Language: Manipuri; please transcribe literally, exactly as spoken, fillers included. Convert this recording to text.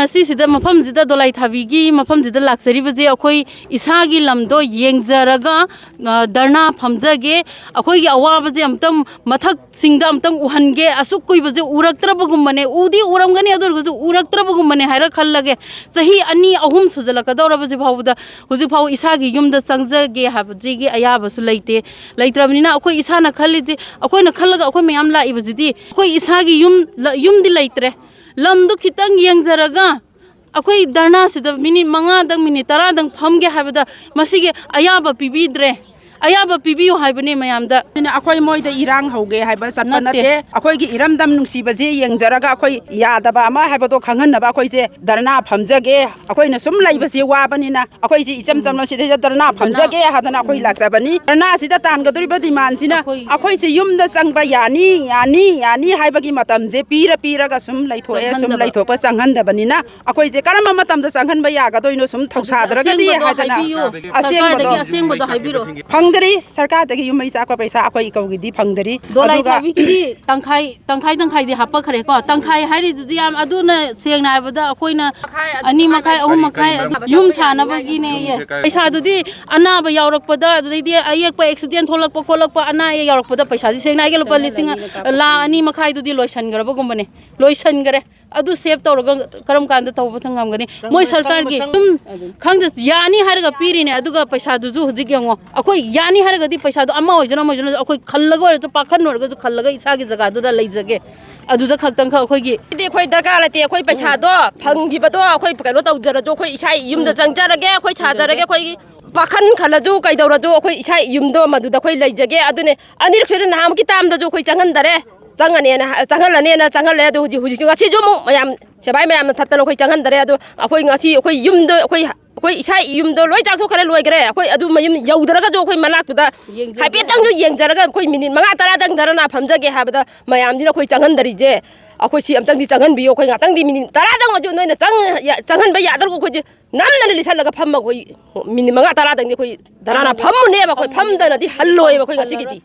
ꯉꯁꯤꯁꯤꯗ, ꯃꯐꯝꯁꯤꯗ, ꯗꯣꯂꯥꯏ ꯊꯥꯕꯤꯒꯤ ꯃꯐꯝꯁꯤꯗ ꯂꯥꯛꯆꯔꯤꯕꯁꯦ, ꯑꯩꯈꯣꯏ ꯏꯁꯥꯒꯤ ꯂꯝꯗꯣ ꯌꯦꯡꯖꯔꯒ, ꯑ, ꯙꯔꯅꯥ ꯐꯝꯖꯒꯦ꯫ ꯑꯩꯈꯣꯏꯒꯤ ꯑꯋꯥꯕꯁꯦ ꯑꯃꯨꯛꯇꯪ, ꯃꯊꯛꯁꯤꯡꯗ ꯑꯃꯨꯛꯇꯪ ꯎꯍꯟꯒꯦ꯫ ꯑꯁꯨꯛ ꯀꯨꯏꯕꯁꯦ ꯎꯔꯛꯇ꯭ꯔꯕꯒꯨꯝꯕꯅꯦ, ꯎꯗꯤ ꯎꯔꯝꯒꯅꯤ, ꯑꯗꯨ ꯑꯣꯏꯔꯒꯁꯨ ꯎꯔꯛꯇ꯭ꯔꯕꯒꯨꯝꯕꯅꯦ ꯍꯥꯏꯔ ꯈꯜꯂꯒꯦ꯫ ꯆꯍꯤ ꯑꯅꯤ ꯑꯍꯨꯝ ꯁꯨꯖꯜꯂꯛꯀꯗꯧꯔꯕꯁꯤ ꯐꯥꯎꯕꯗ, ꯍꯧꯖꯤꯛ ꯐꯥꯎ ꯏꯁꯥꯒꯤ ꯌꯨꯝꯗ ꯆꯪꯖꯒꯦ ꯍꯥꯏꯕꯁꯤꯒꯤ ꯑꯌꯥꯕꯁꯨ ꯂꯩꯇꯦ꯫ ꯂꯩꯇ꯭ꯔꯕꯅꯤꯅ, ꯑꯩꯈꯣꯏ ꯏꯁꯥꯅ ꯈꯜꯂꯤꯁꯦ, ꯑꯩꯈꯣꯏꯅ ꯈꯜꯂꯒ ꯑꯩꯈꯣꯏ ꯃꯌꯥꯝ ꯂꯥꯛꯏꯕꯁꯤꯗꯤ, ꯑꯩꯈꯣꯏ ꯏꯁꯥꯒꯤ ꯌꯨꯝ, ꯂ-, ꯌꯨꯝꯗꯤ ꯂꯩꯇ꯭ꯔꯦ꯫ ꯂꯝꯗꯣ ꯈꯤꯇꯪ ꯌꯦꯡꯖꯔꯒ, ꯑꯩꯈꯣꯏ ꯙꯔꯅꯥꯁꯤꯗ ꯃꯤꯅꯤꯠ ꯃꯉꯥꯗꯪ, ꯃꯤꯅꯤꯠ ꯇꯔꯥꯗꯪ ꯐꯝꯒꯦ ꯍꯥꯏꯕꯗ, ꯃꯁꯤꯒꯤ ꯑꯌꯥꯕ ꯄꯤꯕꯤꯗ꯭ꯔꯦ꯫ ꯑꯌꯥꯕ ꯄꯤꯕꯤꯌꯨ ꯍꯥꯏꯕꯅꯦ ꯃꯌꯥꯝꯗ꯫ ꯑꯗꯨꯅ ꯑꯩꯈꯣꯏ ꯃꯣꯏꯗ ꯏꯔꯥꯡ ꯍꯧꯒꯦ ꯍꯥꯏꯕ ꯆꯠꯄ ꯅꯠꯇꯦ꯫ ꯅꯠꯇꯦ꯫ ꯑꯩꯈꯣꯏꯒꯤ ꯏꯔꯝꯗꯝ ꯅꯨꯡꯁꯤꯕꯁꯦ ꯌꯦꯡꯖꯔꯒ, ꯑꯩꯈꯣꯏ ꯌꯥꯗꯕ ꯑꯃ ꯍꯥꯏꯕꯗꯣ ꯈꯪꯍꯟꯅꯕ ꯑꯩꯈꯣꯏꯁꯦ ꯙꯔꯅꯥ ꯐꯝꯖꯒꯦ꯫ ꯑꯩꯈꯣꯏꯅ ꯁꯨꯝ ꯂꯩꯕꯁꯦ ꯋꯥꯕꯅꯤꯅ, ꯑꯩꯈꯣꯏꯁꯦ ꯏꯆꯝ ꯆꯝꯅ ꯁꯤꯗꯩꯗ ꯙꯔꯅꯥ ꯐꯝꯖꯒꯦ ꯍꯥꯏꯗꯅ ꯑꯩꯈꯣꯏ ꯂꯥꯛꯆꯕꯅꯤ꯫ ꯙꯔꯅꯥꯁꯤꯗ ꯇꯥꯟꯒꯗꯧꯔꯤꯕ ꯗꯤꯃꯥꯟꯁꯤꯅ ꯑꯩꯈꯣꯏ ꯑꯩꯈꯣꯏꯁꯦ ꯌꯨꯝꯗ ꯆꯪꯕ ꯌꯥꯅꯤ, ꯌꯥꯅꯤ, ꯌꯥꯅꯤ ꯍꯥꯏꯕꯒꯤ ꯃꯇꯝꯁꯦ ꯄꯤꯔ ꯄꯤꯔꯒ ꯁꯨꯝ ꯂꯩꯊꯣꯛꯑꯦ꯫ ꯁꯨꯝ ꯆꯪꯍꯟꯗꯕ꯫ ꯂꯩꯊꯣꯛꯄ ꯆꯪꯍꯟꯗꯕꯅꯤꯅ, ꯑꯩꯈꯣꯏꯁꯦ ꯀꯔꯝꯕ ꯃꯇꯝꯗ ꯆꯪꯍꯟꯕ ꯌꯥꯒꯗꯣꯏꯅꯣ ꯁꯨꯝ ꯊꯧꯁꯥꯗ꯭ꯔꯒꯗꯤ ꯑꯁꯦꯡꯕꯗꯣ ꯍꯥꯏꯗꯅ꯫ ꯍꯥꯏꯕꯤꯌꯨ꯫ ꯑꯁꯦꯡꯕꯗꯣ꯫ ꯁꯔꯀꯥꯔꯗꯒꯤ ꯑꯁꯦꯡꯕꯗꯣ ꯍꯥꯏꯕꯤꯔꯣ꯫ ꯐꯪꯗꯔꯤ꯫ ꯁꯔꯀꯥꯔꯗꯒꯤ ꯌꯨꯝ ꯃꯩ ꯆꯥꯛꯄ ꯄꯩꯁꯥ ꯑꯩꯈꯣꯏ ꯀꯧꯒꯤꯗꯤ ꯐꯪꯗꯔꯤ꯫ ꯗꯣꯂꯥꯏ ꯑꯗꯨꯒ ꯊꯥꯕꯤꯒꯤꯗꯤ ꯇꯪꯈꯥꯏ, ꯇꯪꯈꯥꯏ, ꯇꯪꯈꯥꯏꯗꯤ ꯍꯥꯞꯄꯛꯈ꯭ꯔꯦꯀꯣ꯫ ꯇꯪꯈꯥꯏ ꯍꯥꯏꯔꯤꯗꯨꯗꯤ ꯌꯥꯝ, ꯑꯗꯨꯅ ꯁꯦꯡꯅ ꯍꯥꯏꯕꯗ ꯑꯩꯈꯣꯏꯅ ꯑꯅꯤ ꯃꯈꯥꯏ, ꯑꯍꯨꯝ ꯃꯈꯥꯏ, ꯑꯗꯨ ꯌꯨꯝ ꯁꯥꯅꯕꯒꯤꯅꯦꯌꯦ꯫ ꯄꯩꯁꯥꯗꯨꯗꯤ ꯑꯅꯥꯕ ꯌꯥꯎꯔꯛꯄꯗ, ꯑꯗꯨꯗꯩꯗꯤ ꯑꯌꯦꯛꯄ, ꯑꯦꯛꯁꯤꯗꯦꯟ ꯊꯣꯛꯂꯛꯄ ꯈꯣꯠꯂꯛꯄ, ꯑꯅꯥ ꯑꯌꯦꯛ ꯌꯥꯎꯔꯛꯄꯗ ꯄꯩꯁꯥꯗꯤ ꯁꯦꯡꯅ ꯍꯥꯏꯒꯦ ꯂꯨꯄꯥ ꯂꯤꯁꯤꯡ, ꯂꯥꯈ ꯑꯅꯤ ꯃꯈꯥꯏꯗꯨꯗꯤ ꯂꯣꯏꯁꯟꯈ꯭ꯔꯕꯒꯨꯝꯕꯅꯦ꯫ ꯂꯣꯏꯁꯟꯈ꯭ꯔꯦ꯫ ꯑꯗꯨ ꯁꯦꯞ ꯇꯧꯔꯒ ꯀꯔꯝ ꯀꯥꯟꯗ ꯇꯧꯕ ꯉꯝꯒꯅꯤ? ꯃꯣꯏ ꯁꯔꯀꯥꯔꯒꯤ ꯑꯗꯨꯝ, ꯈꯪꯗꯦ, ꯌꯥꯅꯤ ꯍꯥꯏꯔꯒ ꯄꯤꯔꯤꯅꯦ, ꯑꯗꯨꯒ ꯄꯩꯁꯥꯗꯨꯁꯨ ꯍꯧꯖꯤꯛ ꯌꯦꯡꯉꯣ, ꯑꯩꯈꯣꯏ ꯌꯥꯅꯤ ꯍꯥꯏꯔꯒꯗꯤ ꯄꯩꯁꯥꯗꯣ ꯑꯃ ꯑꯣꯏꯖꯅꯨ, ꯑꯃ ꯑꯣꯏꯖꯅꯨ, ꯑꯩꯈꯣꯏ ꯈꯜꯂꯒ ꯑꯣꯏꯔꯁꯨ, ꯄꯥꯈꯟ ꯑꯣꯏꯔꯒꯁꯨ ꯈꯜꯂꯒ ꯏꯁꯥꯒꯤ ꯖꯒꯥꯗꯨꯗ ꯂꯩꯖꯒꯦ꯫ ꯑꯗꯨꯗ ꯈꯛꯇꯪꯈꯛ ꯑꯩꯈꯣꯏꯒꯤ ꯁꯤꯗꯤ ꯑꯩꯈꯣꯏ ꯗꯔꯀꯥꯔ ꯂꯩꯇꯦ꯫ ꯑꯩꯈꯣꯏ ꯄꯩꯁꯥꯗꯣ ꯐꯪꯈꯤꯕꯗꯣ ꯑꯩꯈꯣꯏ ꯀꯩꯅꯣ ꯇꯧꯖꯔꯁꯨ, ꯑꯩꯈꯣꯏ ꯏꯁꯥ ꯌꯨꯝꯗ ꯆꯪꯖꯔꯒꯦ, ꯑꯩꯈꯣꯏ ꯁꯥꯖꯔꯒꯦ꯫ ꯑꯩꯈꯣꯏꯒꯤ ꯄꯥꯈꯟ ꯈꯜꯂꯁꯨ ꯀꯩꯗꯧꯔꯁꯨ ꯑꯩꯈꯣꯏ ꯏꯁꯥ ꯌꯨꯝꯗꯣ ꯃꯗꯨꯗ ꯑꯩꯈꯣꯏ ꯂꯩꯖꯒꯦ꯫ ꯑꯗꯨꯅꯦ, ꯑꯅꯤꯔꯛ ꯁꯨꯔꯦ, ꯅꯍꯥꯟꯃꯨꯛꯀꯤ ꯇꯥꯝꯗꯁꯨ ꯑꯩꯈꯣꯏ ꯆꯪꯍꯟꯗꯔꯦ, ꯆꯪꯉꯅꯦꯅ ꯍꯥ-, ꯆꯪꯍꯜꯂꯅꯦꯅ ꯆꯪꯍꯜꯂꯦ꯫ ꯑꯗꯨ ꯍꯧꯖꯤꯛ, ꯍꯧꯖꯤꯛꯁꯨ, ꯉꯁꯤꯁꯨ ꯑꯃꯨꯛ ꯃꯌꯥꯝ ꯁꯦꯕꯥꯏ ꯃꯌꯥꯝꯅ ꯊꯠꯇꯅ ꯑꯩꯈꯣꯏ ꯆꯪꯍꯟꯗꯔꯦ꯫ ꯑꯗꯣ ꯑꯩꯈꯣꯏ ꯉꯁꯤ ꯑꯩꯈꯣꯏ ꯌꯨꯝꯗꯣ, ꯑꯩꯈꯣꯏ, ꯑꯩꯈꯣꯏ ꯏꯁꯥ ꯌꯨꯝꯗꯣ ꯂꯣꯏ ꯆꯥꯊꯣꯛꯈ꯭ꯔꯦ, ꯂꯣꯏꯈ꯭ꯔꯦ꯫ ꯑꯩꯈꯣꯏ ꯑꯗꯨ ꯃꯌꯨꯝ ꯌꯧꯗ꯭ꯔꯒꯁꯨ ꯑꯩꯈꯣꯏ ꯃꯅꯥꯛꯇꯨꯗ ꯌꯦꯡꯖꯒꯦ꯫ ꯍꯥꯏꯐꯦꯠꯇꯪꯁꯨ ꯌꯦꯡꯖꯔꯒ ꯑꯩꯈꯣꯏ ꯃꯤꯅꯤꯠ ꯃꯉꯥ ꯇꯔꯥꯗꯪ ꯙꯔꯅꯥ ꯐꯝꯖꯒꯦ ꯍꯥꯏꯕꯗ ꯃꯌꯥꯝꯁꯤꯅ ꯑꯩꯈꯣꯏ ꯆꯪꯍꯟꯗꯔꯤꯁꯦ꯫ ꯑꯩꯈꯣꯏ ꯁꯤ ꯑꯝꯇꯪꯗꯤ ꯆꯪꯍꯟꯕꯤꯌꯨ꯫ ꯑꯩꯈꯣꯏ ꯉꯥꯛꯇꯪꯗꯤ ꯃꯤꯅꯤꯠ ꯇꯔꯥꯗꯪ ꯑꯣꯏꯁꯨ ꯅꯣꯏꯅ ꯆꯪ-, ꯌꯥ-, ꯆꯪꯍꯟꯕ ꯌꯥꯗ꯭ꯔꯒ ꯑꯩꯈꯣꯏꯁꯦ ꯅꯝꯗꯅ ꯂꯤꯠꯁꯜꯂꯒ ꯐꯝꯃꯒ ꯑꯩꯈꯣꯏ ꯃꯤꯅꯤꯠ ꯃꯉꯥ ꯇꯔꯥꯗꯪꯗꯤ ꯑꯩꯈꯣꯏ ꯙꯔꯅꯥ ꯐꯝꯃꯒ ꯐꯝꯃꯨꯅꯦꯕ꯫ ꯑꯩꯈꯣꯏ ꯐꯝꯃꯨꯅꯦꯕ꯫ ꯐꯝꯗꯅꯗꯤ ꯍꯜꯂꯣꯏꯕ ꯑꯩꯈꯣꯏ ꯉꯁꯤꯒꯤꯗꯤ꯫